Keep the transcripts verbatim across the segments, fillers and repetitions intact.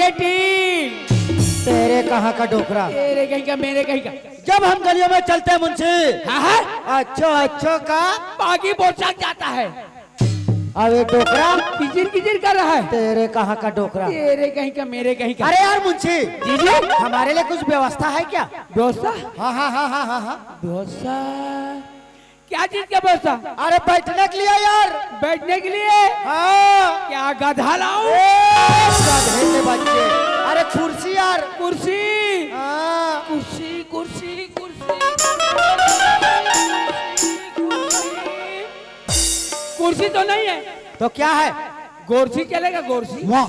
बेटी। तेरे कहाँ का डोकरा? तेरे कहीं का, मेरे कहीं का। जब हम गलियों में चलते हैं मुंशी। हाँ, हाँ। अच्छो, अच्छो का? बागी बोचक जाता है। अब ये डोकरा किचिर किचिर कर रहा है। तेरे कहाँ का डोकरा? तेरे कहीं का, मेरे कहीं का। अरे यार मुंशी, जी जी। हमारे लिए कुछ व्यवस्था है क्या? व्यवस्था? हाँ, हाँ, हाँ, हाँ, हाँ, हाँ। व्यवस्था? क्या चीज का व्यवस्था? अरे बैठने के लिए यार। बैठने के लिए? हाँ। क्या गधा लाऊं? ए, गधे के बच्चे। अरे कुर्सी यार। कुर्सी। हाँ। कुर्सी, कुर्सी, कुर्सी। कुर्सी तो नहीं है। तो क्या है? गोरसी चलेगा, गोरसी। वाह।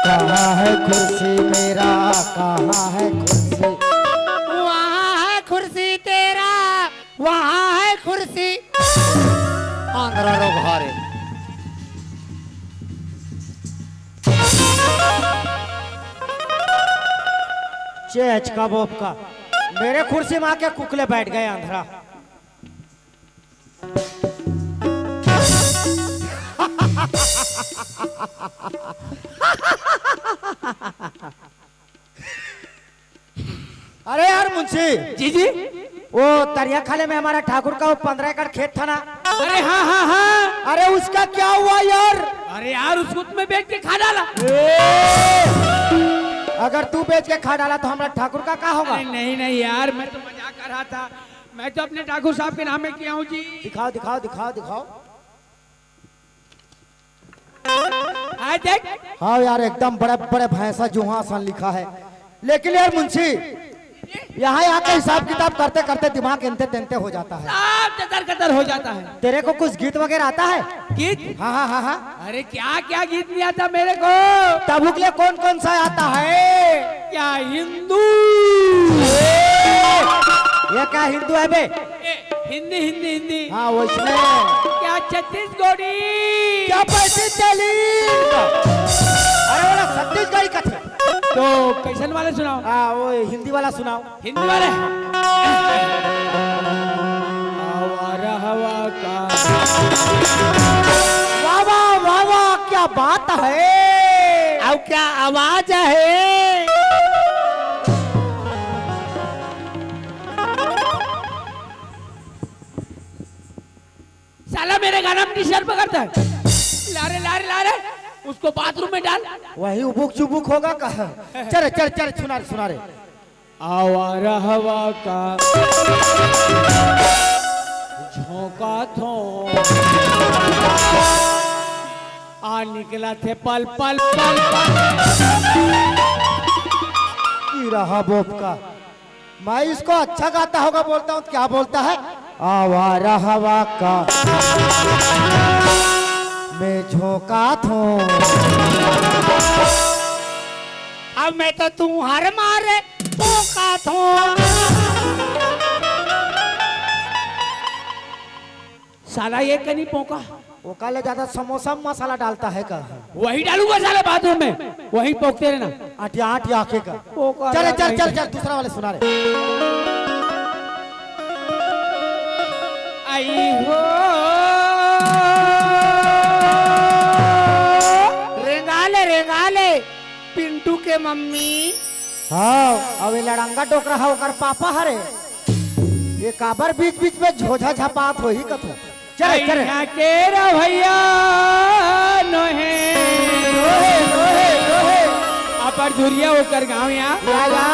कहाँ है कुर्सी मेरा, कहाँ है कुर्सी? वहाँ है कुर्सी तेरा, वहाँ है कुर्सी। आंध्रा रो घरे। चेच का बोप का। मेरे कुर्सी में आके कुकले बैठ गए आंध्रा। अरे यार मुंशी, जी जी। वो तरिया खाले में हमारा ठाकुर का वो पन्द्रह एकड़ खेत था ना। अरे हाँ, हाँ, हाँ। अरे उसका क्या हुआ यार? अरे यार, उसको तो मैं बेच के खा डाला। ए! अगर तू बेच के खा डाला तो हमारा ठाकुर का क्या होगा? अरे नहीं, नहीं यार, मैं तो मजाक कर रहा था। मैं तो अपने ठाकुर साहब के नाम में किया हूँ जी। दिखाओ, दिखाओ, दिखाओ, दिखाओ। हाँ, देख। हाँ यार, एकदम बड़े बड़े भैंसा जुहा सन लिखा है। लेकिन यार मुंशी, यहाँ आके हिसाब किताब करते करते दिमाग एनते तेनते हो जाता है। सब जतर कतर हो जाता है। तेरे को कुछ गीत वगैरह आता है? गीत? हाँ, हाँ, हाँ, हाँ। अरे क्या क्या गीत नहीं आता मेरे को। तबुक ले कौन कौन सा आता है? क्या हिंदू? ए, ये क्या हिंदू है बे? ए, हिंदी, हिंदी, हिंदी। हाँ, वो इसमें। क्या छत्तीसगढ़ी? क्या पैसे तेली? अरे वाला छत्तीसगढ़ी कथे। तो कैसन वाले सुनाओ? हाँ, वो हिंदी वाला सुनाओ। हिंदी वाले। आवारा हवा का। वाह, वाह, वाह, वाह, क्या बात है। आओ, क्या आवाज है। साला मेरे गाना में डिस्टर्ब करता है। ला रे, ला रे, ला रे, उसको बाथरूम में डाल। वही उबुक चुबुक होगा कहा। चल, चल, चल, सुना रे, सुना रे। आवारा हवा का झोंका थो, आ निकला थे पल, पल, पल, पल। की रहा बोप का। मैं इसको अच्छा गाता होगा बोलता हूँ, क्या बोलता है? आवारा हवा का मैं झोंका थो। अब मैं तो तू हर मारे झोंका थो। साला ये कनी पोका। ओका ले ज्यादा समोसा में मसाला डालता है का? वही डालूंगा साला बाथरूम में, वही पोकते रहना। आटिया, आटिया आके का। पोका चले, चल, चल, चल, दूसरा वाले सुना रे। आई हो। रेंगाले, रेंगाले, पिंटू के मम्मी। हाँ, अब ये लड़ंगा डोकरा है, ओकर पापा हरे। ये काबर बीच बीच में झोझा झपात होही कथो। चले, चले। यहाँ के रवैया नोहे। नोहे, नोहे, नोहे। अपर झुरिया ओकर गाँव यहाँ। या, या।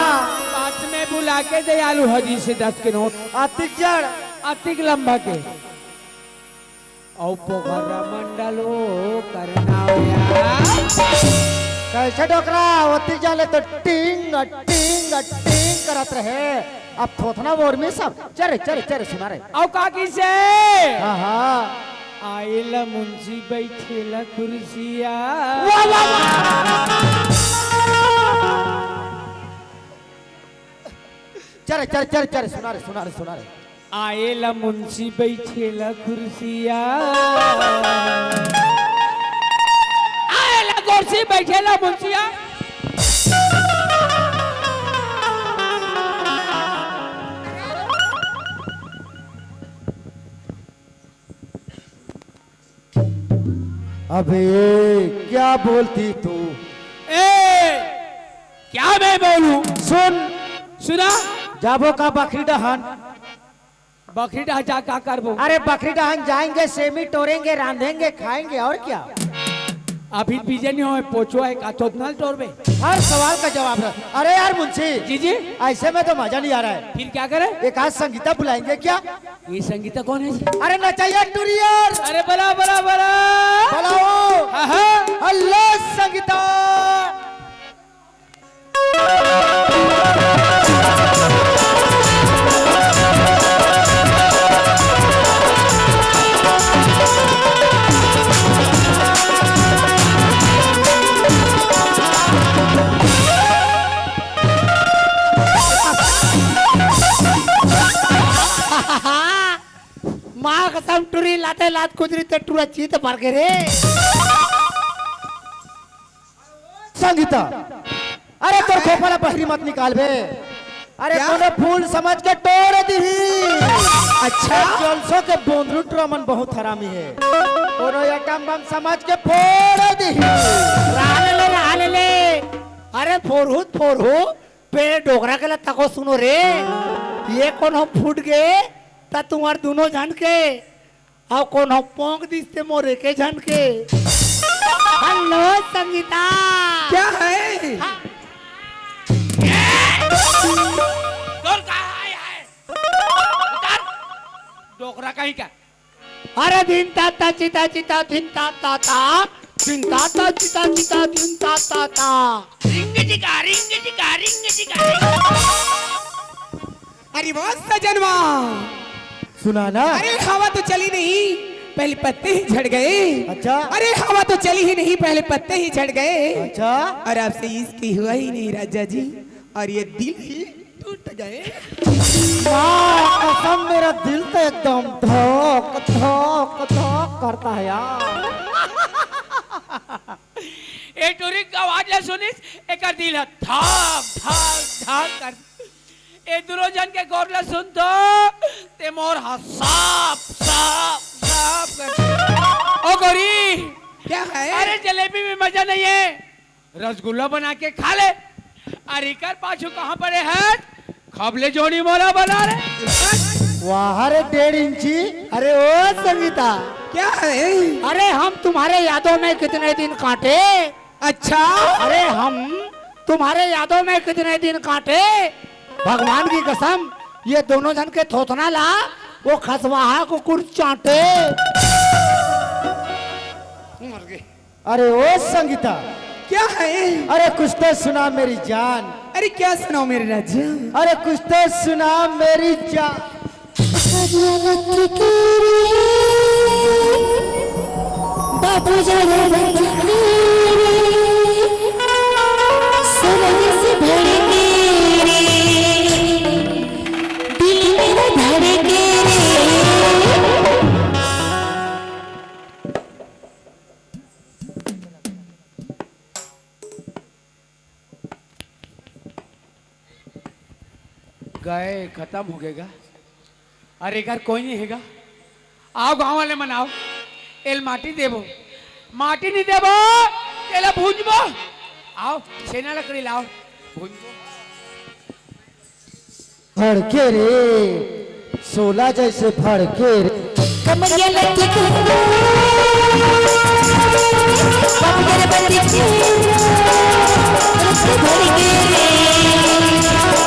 पास में बुला के दयालु हजी से दस के नोट। अतिक जड़। अतिक लंबा के। अउ पोखरा मंडलो करना यार। कैसे डोकरा? ओती जाले तो टिंग, टिंग, टिंग करत रहे। अब थोथना मोर में सब। चले, चले, चले, सुना रे। अउ का किसे? हाँ, हाँ। आइला मुंशी बैठेला कुर्सिया। वाह, वाह, वाह। चले, चले, चले, चले, सुना रे, सुना रे, सुना रे। आए ला मुंशी, बैठे ला कुर्सिया। आए ला कुर्सी, बैठे ला मुंशिया। अबे, क्या बोलती तू? ए, क्या मैं बोलूं? सुन। सुना? जाबो का बखरी डहन? बखरी डहन जा का करबो? अरे, बखरी डहन जाएंगे, सेमी टोरेंगे, रांधेंगे, खाएंगे, और क्या? अभी बीजे नहीं होए, पोचो है का, तो उतना टोरबे? हर सवाल का जवाब है। अरे यार मुंशी, जी, जी। ऐसे में तो मजा नहीं आ रहा है। फिर क्या करें? एक आध संगीता बुलाएंगे क्या? ये संगीता कौन है जी? अरे नचैया टुरी यार। अरे बला, बला, बला। बलाओ। हाँ, हाँ। हेलो संगीता। माँ कसम टुरी लाते लात कुदरी ते टुरा चीत भर के रे। संगीता, अरे तोर खोपा ला बहरी मत निकाल बे। अरे क्या? कोनो फूल समझ के टोर दिही। अच्छा? जलसो के बोंदरू टुरा मन बहुत हरामी है। कोनो एटम बम समझ के फोड़ दिही। रहा ले, रहा ले। अरे फोरहू त फोरहू, पेड़ डोकरा के ला तको सुनो रे। ये कोनो फूट गे, त तुम्हार दोनों झन के, अउ कोनो पोंक दिस ते मोर एके झन के। हेलो संगीता। क्या है? हाँ। तोर का है, है? उतार। डोकरा कहीं का। अरे धिन ता ता चिता चिता धिन ता ता ता, धिन ता ता चिता चिता धिन ता ता ता। रिंग जिका, रिंग जिका, रिंग जिका, रिंग। अरे वाह सजनवा। सुना ना। अरे हवा तो चली नहीं, पहले पत्ते ही झड़ गए। अच्छा। अरे हवा तो चली ही नहीं, पहले पत्ते ही झड़ गए। अच्छा। और आपसे इश्क हुआ ही नहीं राजा जी, और ये दिल ही टूट गए। माँ कसम, मेरा दिल तो एकदम धक धक धक करता है यार। ए टुरी के आवाज ला सुनिस, एकर दिल ह धक धक धक कर। ए दुनो झन के गोठ ला सुन तो, ते मोर ह साफ साफ साफ कर। ओ गोरी, क्या है? अरे जलेबी में मजा नहीं है, रसगुल्ला बना के खा ले। अरे इकर पाछू कहाँ पड़े है? खबले जोड़ी मोला बना रे। वाह रे डेढ़ इंची। अरे ओ संगीता। क्या है? अरे हम तुम्हारे यादों में कितने दिन काटे। अच्छा। अरे हम तुम्हारे यादों में कितने दिन काटे। भगवान की कसम, ये दोनों झन के थोथना ला वो खसवाहा कुकुर चाटे। मर गए। अरे ओ संगीता। क्या है? अरे कुछ तो सुना मेरी जान। अरे क्या सुनाओ मेरे राजा? अरे कुछ तो सुना मेरी जान। बाबू जरा बच के रे, सरग से भड़के रे, दिल मेरा धड़के रे। गए, खतम हो गए गा। अरे घर कोई नहीं हैगा। आओ गांव वाले मन आओ, एल माटी देबो, माटी नहीं देबो, तेला भूंजबो। आओ छेना लकड़ी लाओ, भूंजबो। भड़के रे, सोला जैसे भड़के रे। कमरिया लटके रे, बाप गर बंदी के रे, रस भड़के रे,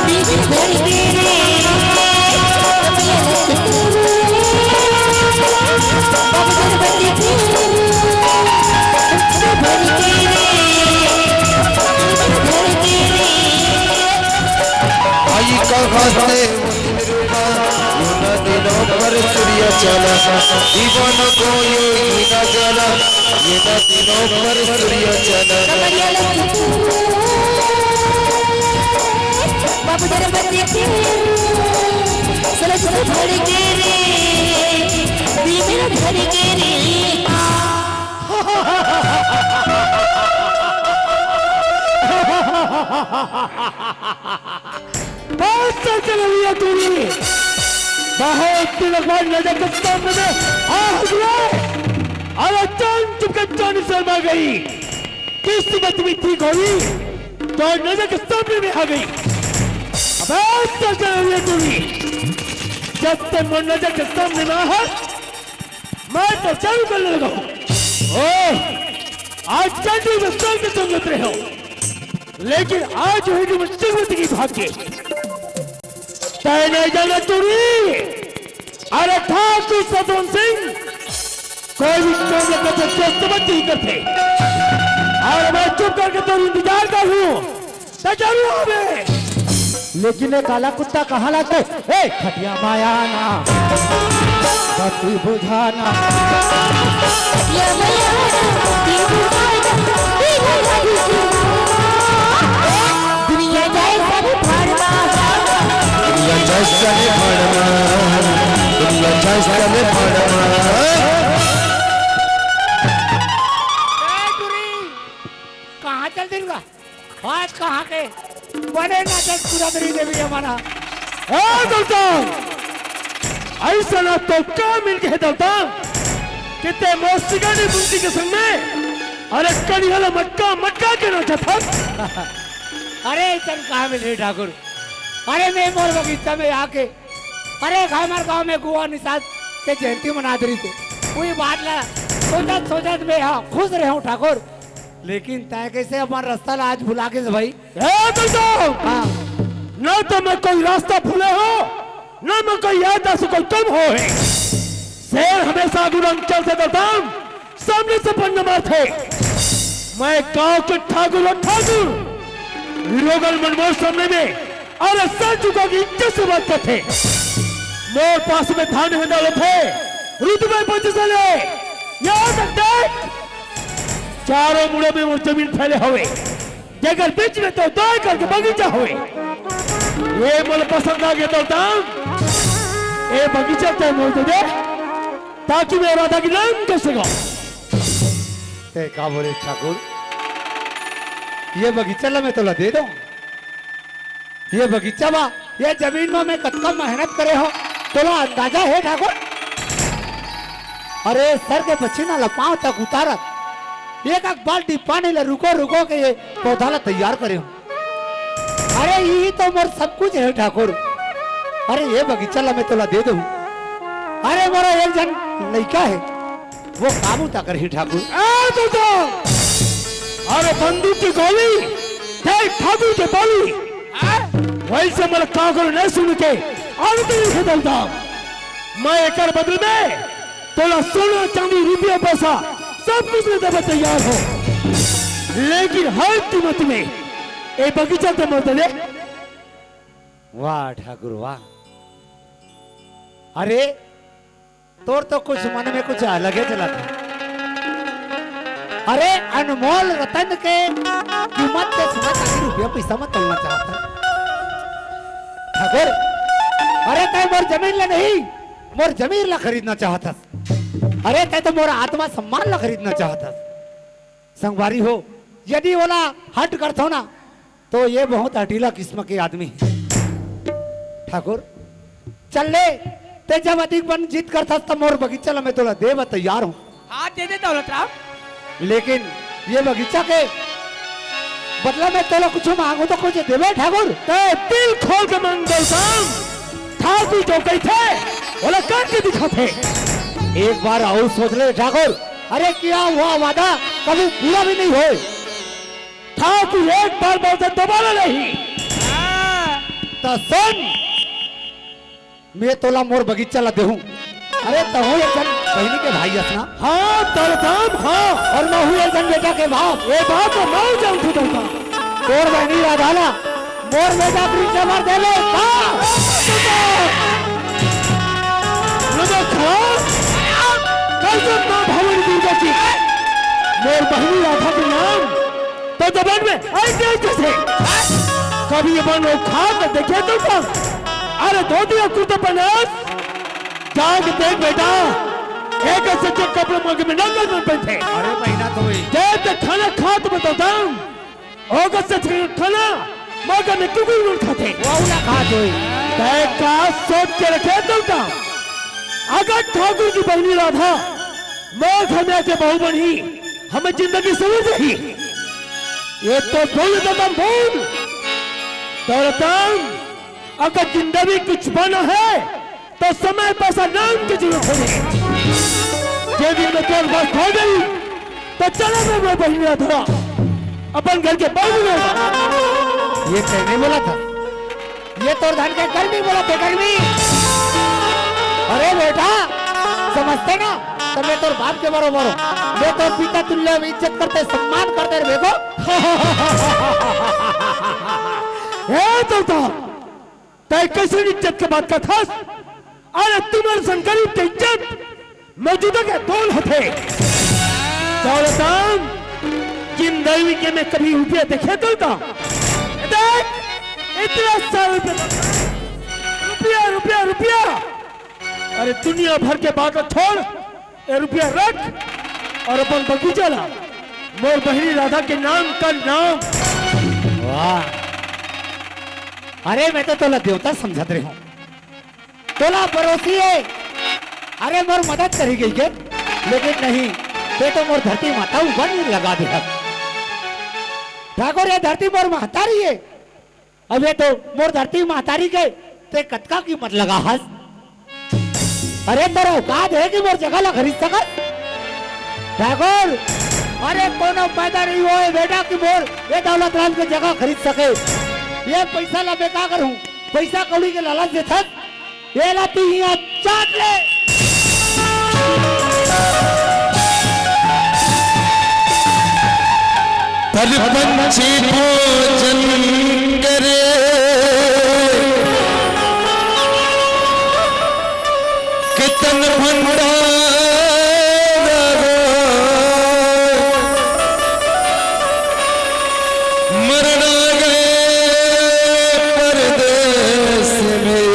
बीच भड़के रे। कमरिया लटके रे, बाप गर बंदी के रे, रस भड़के रे, बीच भड़के रे। आई कहाँ से ये ना दिनों पर सूर्य चला, दीवानों को ये ही ना जला, ये ना दिनों पर सूर्य चला। बाबू जरा बच्चे के, चलो धड़के रे, दिल मेरा धड़के रे। बहुत सर चल रही है तूने। बहुत दिन बाद नजर के सामने में आ हुआ। अरे जान चुप के जान शर्मा गई। किस्मत भी ठीक होगी तो नजर के सामने में आ गई। अबे सर चल रही है तूने। जब तक मैं नजर के सामने में आ, मैं तो चालू करने लगा हूँ। ओ, आज चंडी में चल के तुम उतरे हो, लेकिन आज हुई तुम सिंह की भाग्य। तय नहीं जाना तूने। अरे ठाकुर सतवंत सिंह, कोई भी काम न करते, सोच समझ नहीं करते। और मैं चुप करके तो इंतजार कर हूँ, तो जरूर आवे। लेकिन ये काला कुत्ता कहाँ लाते? ए, खटिया माया ना, बत्ती बुझाना। दुनिया जाए सब फरमा। दुनिया जाए सब फरमा। दुनिया जाए सब फरमा। ए, टुरी, कहाँ चल दिन का? आज कहाँ के बने ना जस पूरा मेरी देवी हमारा। ए, दलता! ऐसा ना तो का मिल गए दलता कि ते मौसिका ने बुंदी के संग में अरे कनिहला मटका मटका के ना जथस। अरे ऐसा कहाँ मिल रही ठाकुर? अरे मैं मोर बगीचा में आके अरे हमार गांव में गुआ निषाद के जयंती मना दरी थे। वही बात ला सोचत सोचत मैं हाँ खुश रहे हूँ ठाकुर। लेकिन तय कैसे हमार रास्ता ला आज भुला के भाई? ए, दलता! हाँ। न तो मैं कोई रास्ता भूले हो, न मैं कोई याद से कोई कम हो है। शेर हमेशा आगू रंग चल से दलता, सामने से पंजा मारथे। मैं गांव के ठाकुर और ठाकुर रोगन मनमोहन सामने में अरे सर झुका के इज्जत से बात करथे। मोर पास में धन है, दौलत है, रुतबे पद से ले, यहाँ तक देख, चारों मुड़े में मोर जमीन फैले हवे, जेकर बीच में तो दाय करके बगीचा हवे। ये मोला पसंद आ गया दलता, ये बगीचा तय मोर दे दे, ताकि मैं राधा की नाम कर सका। ते का बोले ठाकुर, ये बगीचा ला मैं तोला दे दूं? ये बगीचा मा, ये जमीन मा मैं कतका मेहनत करे हो, तोला अंदाजा है ठाकुर? अरे सर के पछीना ला पांव तक उतारत, एक एक बाल्टी पानी ला रुको रुको के ये पौधा ला तैयार करे हो। अरे यही तो मोर सब कुछ है ठाकुर। अरे ये बगीचा ला मैं तोला दे दूं। अरे मोरा एक जन लइका है, वो काबू तक रही ठाकुर। ए दलता! अरे बंदूक की गोली, जय ठाकुर के बोली। हाँ? वैसे मल कागल नहीं सुन के, और तो नहीं दलता। मैं एकर बदल में तोला सोना, चांदी, रुपया, पैसा सब कुछ ले देवे तैयार हो, लेकिन हर कीमत में ए बगीचा ते मोर दे दे। वाह ठाकुर वाह। अरे तोर तो कुछ मन में कुछ अलग ही चलत है। अरे अनमोल रतन के कीमत के सोना चांदी रुपया पैसा मत तोलना चाहत है ठाकुर। अरे तय मोर जमीन ला नहीं, मोर जमीन ला खरीदना चाहत हस। अरे तय तो मोर आत्मा सम्मान ला खरीदना चाहत हस। संगवारी हो, यदि ओला हट करथो ना, तो ये बहुत हटीला किस्म के आदमी है। ठाकुर, चल ले, ते जब अधिक बन जीत करथस, तब मोर बगीचा ला मैं तोला दे बर तैयार हूँ। हाँ, दे दे दौलत राम। लेकिन ये बगीचा के बदला में तोला कुछ मांगू तो कुछ देबे ठाकुर? ते दिल खोल के मांग दौलत राम। ठाकुर जो कहिथे, ओला करके दिखाथे। एक बार अउ सोच ले ठाकुर। अरे किया हुआ वादा कभी पूरा भी नहीं होय। ठाकुर एक बार बोलथे, दोबारा नहीं। त सुन, मैं तोला मोर बगीचा ला देहूं। अरे तहूं एक जन बहिनी के भाई अस ना। हाँ, दौलत राम, हाँ। और महूं एक जन बेटा के बाप। ए बात तो मैं जानथों दौलत राम। तोर बहिनी राधा ला मोर बेटा कृष्ण बर दे ले। हाँ। नमक खराब। कैसे माँ भवानी दुर्गा की मोर बहिनी राधा के नाम तो जबान में आई गई जैसे। कभी अपन लोग खा के देखे तो कम। अरे धोती अउ कुर्ता पहनस, जाके देख बेटा, एक से जो कपड़ा मांगे में नंगल मन पहनथे। अरे महीना तो हुई। जब तक खाना खात में तो दम, ओकर से खाना मांगे में कुकुर मन खाथे। वहू ला खात होई। तय का सोच के रखे तो दम, अगर ठाकुर की बहिनी राधा मोर घर में आके बहू बनही, हमर जिंदगी संवर जाही। ये तो बोल दम बोल। दौलतम, अगर जिंदगी कुछ बना है, तो समय, पैसा, नाम के जरूरत होही। जे दिन में तोर बस हो गई, तो चला मैं, मैं बहिनी राधा, अपन घर के बहू में। ये तैने बोला था, ये तोर धन के गर्मी बोला थे, गर्मी। अरे बेटा, समझते ना, तो मैं तोर बाप के बरोबर हूँ। मैं तोर पिता तुल्य इज्जत करते, सम्मान करते रे बेगो। हे तोता, तय कैसे इज्जत के बात करथस? अरे तुम्हारे सन गरीब के इज्जत मौजूदा के तोल होथे। दौलतान, जिंदगी के में कभी रुपया देखे तो था? देख, इतना सारा रुपया, रुपया, रुपया, रुपया। अरे दुनिया भर के बात छोड़, ये रुपया रख और अपन बगीचा ला, मोर बहिनी राधा के नाम का नाम। वाह, अरे मैं तो तोला देवता समझत रहे हूँ, तोला परोसी है, अरे मोर मदद करी गई के, लेकिन नहीं, ते तो मोर धरती माता ऊपर नहीं लगा दे। ठाकुर, ये धरती मोर महतारी है, अब ये तो मोर धरती महतारी के ते कतका कीमत लगा हस? अरे तोर औकात है कि मोर जगह ला खरीद सकत? ठाकुर, अरे कोनो पैदा नहीं होए बेटा कि मोर ये दौलत राम के जगह खरीद सके। ये पैसा ला मैं का करूं? पैसा कौड़ी के लालच देथस? ये ला तू यहाँ चाट ले। पर पंछी भोजन करे, कितन भंडार मरना गए परदेस में,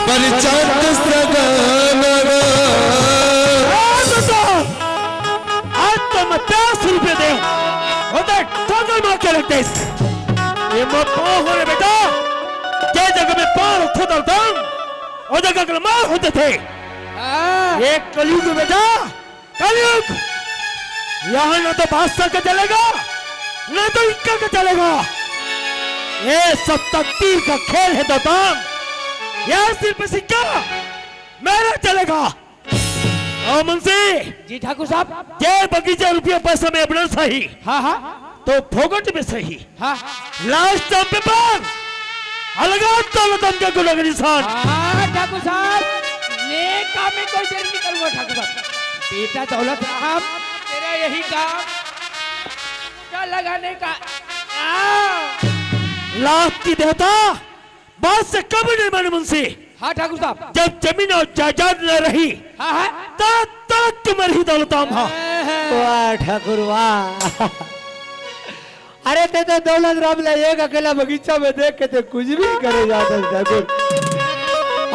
पर चांद सगाना। आज तो मैं दस रुपये दे, होता ठोकर मार के रख दे। ये मैं पाँव हो रे बेटा, जे जगह में पाँव रखो तो दम, ओ जगह के मार होते थे। हाँ। ये कलयुग बेटा, कलयुग, यहाँ ना तो बादशाह का चलेगा, ना तो इक्का का चलेगा। ये सब तकदीर का खेल है दोताम। यहाँ सिर्फ सिक्का मेरा चलेगा। और मुंशी जी ठाकुर साहब। ये बगीचा रुपया पैसा में अपना सही। हाँ, हाँ। तो फोकट में सही। हाँ। लास्ट टाइम पे पर अलगा तो लदम के गुलागरी सान। हाँ, ठाकुर साहब, नेक काम में कोई देर नहीं करूंगा, ठाकुर साहब। बेटा दौलत राम, तेरा यही काम, क्या लगाने का? आ! लाख की देवता, बात से कब नहीं माने मुंशी। हाँ, ठाकुर साहब। जब जमीन और जायदाद न रही, हाँ, हाँ। तड़क, तड़क के मरही दौलताम हा। वाह, ठाकुर, वाह। अरे, ते तो दौलत राम ला एक अकेला बगीचा में देख के ते कुछ भी करे जाता है, ठाकुर।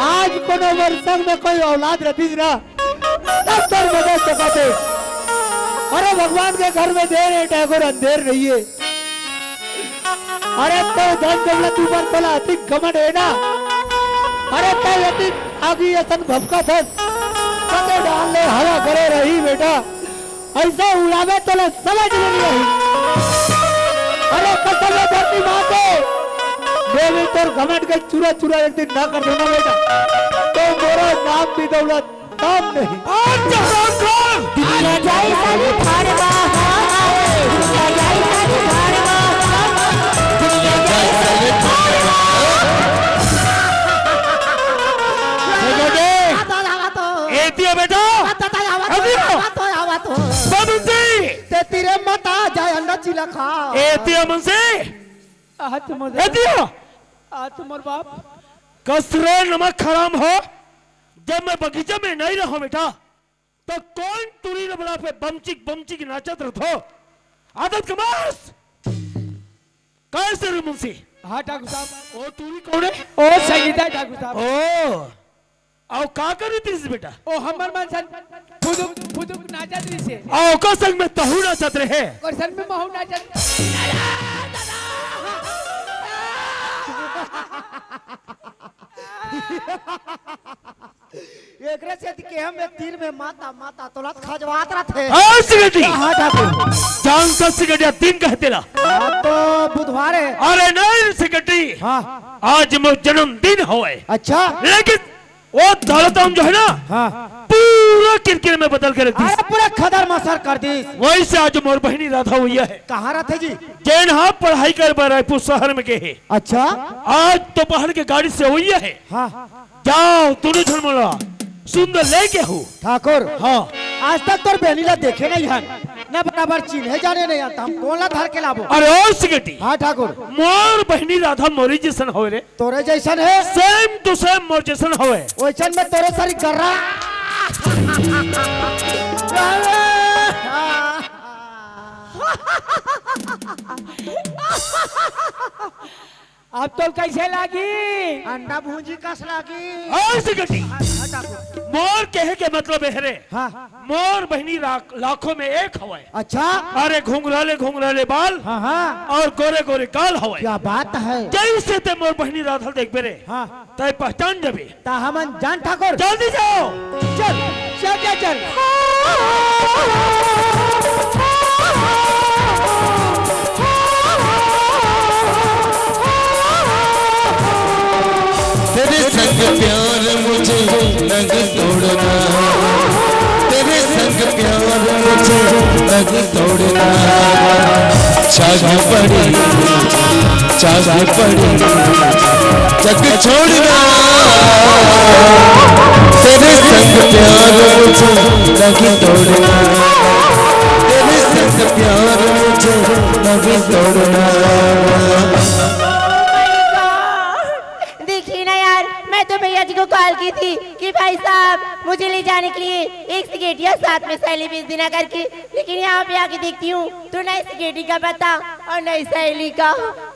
आज कोनो वर्षक में कोई औलाद रतीस ना, तब तोर मदद सकत हे। अरे, भगवान के घर में देर है, ठाकुर, अंधेर नहीं है। अरे, तो धन दौलत ऊपर तोला अतिक घमंड है ना। अरे, तो अतिक आगी असन भपका थस। कते डाल ले हवा करे रही, बेटा। ऐसा उड़ावे तोला समझ में नहीं आई। अरे कसम है धरती माँ के, मैं भी तोर घमंड के चूरा चूरा एक दिन ना कर दूंगा बेटा, तो मोरो नाम भी दौलत नाम नहीं। आज जब राम खान दुनिया जाए साली भाड़ मा, दुनिया जाए साली भाड़ मा, दुनिया जाए साली भाड़ मा। देखो दे। आ तो, आ तो। ए दियो बेटा। आ तो, आ तो, आ तो, आ तो, आ तो। बाबू जी। ते तीरे मत आ जाए, अंडा चिला खा। ए दियो मुंशी। आ तो मोर ए दियो। आ तो मोर बाप। कसरे नमक हराम हो। जब मैं बगीचा में नहीं रहूं बेटा, तो कौन टूरी रे बड़ा पे बमचिक बमचिक नाचत रहत हो? आदत कमास। कैसे रे मुंशी? हाँ ठाकुर साहब। ओ टूरी कोन हे? ओ संगीता ठाकुर साहब। ओ, अउ का करत रहिस बेटा? ओ हमर मन सन फुदुक फुदुक नाचत रहिसे। अउ ओकर संग में तहू नाचत रहे? ओकर संग में महू नाचत। एकरे सेती केहेंव तीर में माता, माता तोला त खजवात रथे। हाँ, सिकटी। हाँ, ठाकुर। जान त सिकटिया दिन कहे तेला। आज तो बुधवार हे। अरे नहीं सिकटी। हाँ। आज मोर जन्मदिन हवय। अच्छा। लेकिन ओ धरतम जो हे ना, हाँ। पूरा किरकिर में बदल के रख दिस। अरे पूरा खदर मसर कर दिस। वइसे आज मोर बहिनी राधा अवइया हे। कहाँ रथे जी? जेन हा पढ़ाई करे बर रायपुर शहर में गे हे। अच्छा। आज दोपहर के गाड़ी से अवइया हे। हाँ। जाव, दूनों झन मोला सुंदर लेके आव। ठाकुर, हाँ। आज तक तोर बहिनी ला देखे नइ हन, न बराबर चिन्हे जाने नइ हन, त हम कोन ला धर के लाबो? अरे ओ सिकटी। हाँ ठाकुर। मोर बहिनी राधा मोरे जइसन हवय रे। तोरे जइसन हे? Same to same मोर जइसन हवय। ओइसन में तोरे सरी गर्रा। अब तोला कइसे लागी? अंडा भूंजी कस लागी। ओ सिकटी। हाँ, हाँ, ठाकुर। मोर कहे के मतलब ए हरे। हाँ। मोर बहिनी रा-, लाखों में एक हवय। अच्छा। अरे घुंघराले घुंघराले बाल। हाँ, हाँ। अउ गोरे गोरे गाल हवय। क्या बात हे। जइसे तैं मोर बहिनी राधा ल देखबे रे। हाँ। तैं पहचान जाबे। त हमन जान ठाकुर। जल्दी जाव। चल, चल, चल, चल। तेरे संग प्यार मुझे नहीं तोड़ना, तेरे संग प्यार मुझे नहीं तोड़ना। चाहे पड़ी, चाहे पड़ी, जग छोड़ना। तेरे संग प्यार मुझे नहीं तोड़ना, तेरे संग प्यार मुझे नहीं तोड़ना। देखिए ना यार, मैं तो भैया जी को कॉल की थी कि भाई साहब, मुझे ले जाने के लिए एक सिगरेट या साथ में सैली भेज देना करके, लेकिन यहाँ पे आके देखती हूँ तो न सिगरेट का पता और न सैली का।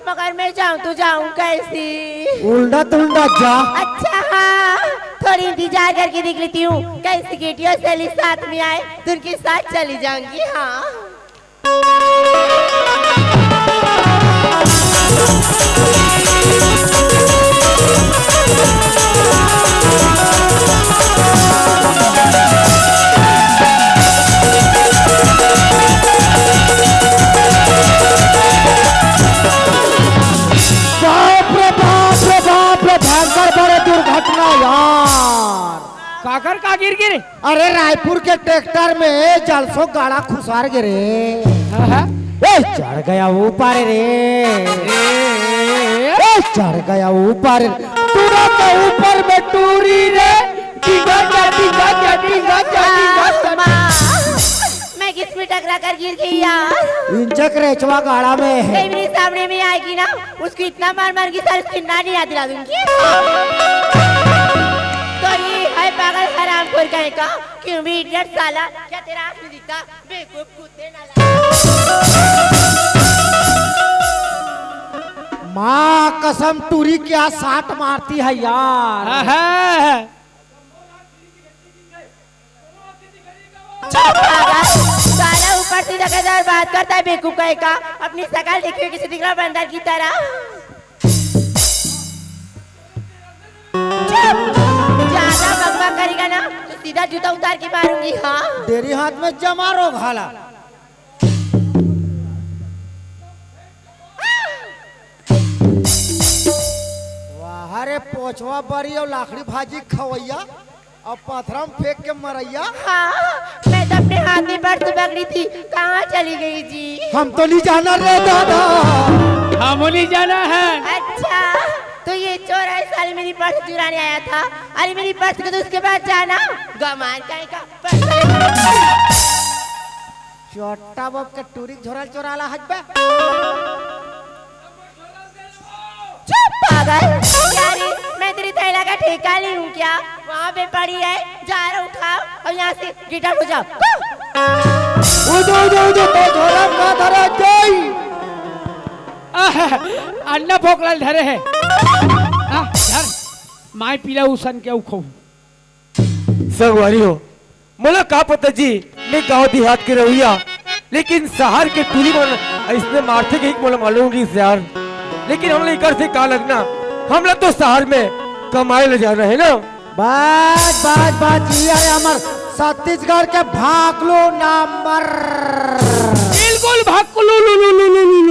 मगर मैं जाऊँ तो जाऊँ कैसे? उल्टा तुल्टा जा। अच्छा हाँ, थोड़ी इंतजार करके देख लेती हूँ, कहीं सिगरेट या सैली साथ में आए तो उनके साथ चली जाऊंगी। हाँ। बाप रे बाप रे बाप रे, भयंकर बड़े दुर्घटना यार। काकर का गिर गिरे? अरे रायपुर के ट्रैक्टर में जलसो गाड़ा खुसार गिरे। हाँ। ए चढ़ गया ऊपर रे। ए चढ़ गया ऊपर। टूरा के ऊपर में टूरी रे। डिंगा जा, डिंगा जा, डिंगा जा, डिंगा जा। माँ, मैं किस में टकरा कर गिर गई यार? इंचक रेचवा गाड़ा में है। कहीं मेरे सामने में आएगी ना, उसको इतना मार मार के सारी उसकी नानी याद दिला दूंगी। तो ये है पागल हरामखोर कहीं का, क्यों भी इडियट साला, क्या तेरा आँख नहीं दिखता? बेवकूफ कुत्ते नालायक। माँ कसम, टूरी क्या साट मारती है यार। आहा। चुप पागल, साला ऊपर सीधा के साथ बात करता है बेवकूफ कहीं का, अपनी शकल देखी हुई किसी तिकड़ा बंदर की तरह। चुप, ज्यादा बकबक करेगा ना तो सीधा जूता उतार के मारूंगी। हाँ, तेरी हाथ में जमा रो भाला। वाह रे पोछवा बरी अउ लाखड़ी भाजी खवैया। अब पथरा में फेंक के मरैया। हाँ, मैं तो अपने हाथ में पर्स पकड़ी थी, कहाँ चली गई जी? हम तो नहीं जाना रे दादा। हम नहीं जाना है। अच्छा, तो ये चोर है साले, मेरी पर्स चुराने आया था। अरे मेरी पर्स को तो उसके पास जाना, गमान कहीं का। चोट्टा बाप के टूरी झोरल चोराला हजबे। चुप पागल! क्या रे, मैं तेरी थैला का ठेका ली हूँ क्या? वहाँ पे पड़ी है, जा रहा उठाओ और यहाँ से get out हो जाओ। उदो, उदो, उदो, तो झोला का धरा जाई। आह, अन्ना भोकला ल धरे हे। आ, धर, माय पीला उसन के उखो। संगवारी हो, मोला का पता जी, मैं गांव देहात के रहवइया, लेकिन शहर के टूरी मन अइसने मारथे कि मोला मालूम नइ गिस यार। लेकिन हमला एकर से का लगना, हमला तो शहर में कमाए ले जाना हे ना। बस बस बस, ये हमर छत्तीसगढ़ के भाकलू नंबर। बिल्कुल भाकलू लू लू लू लू लू लू।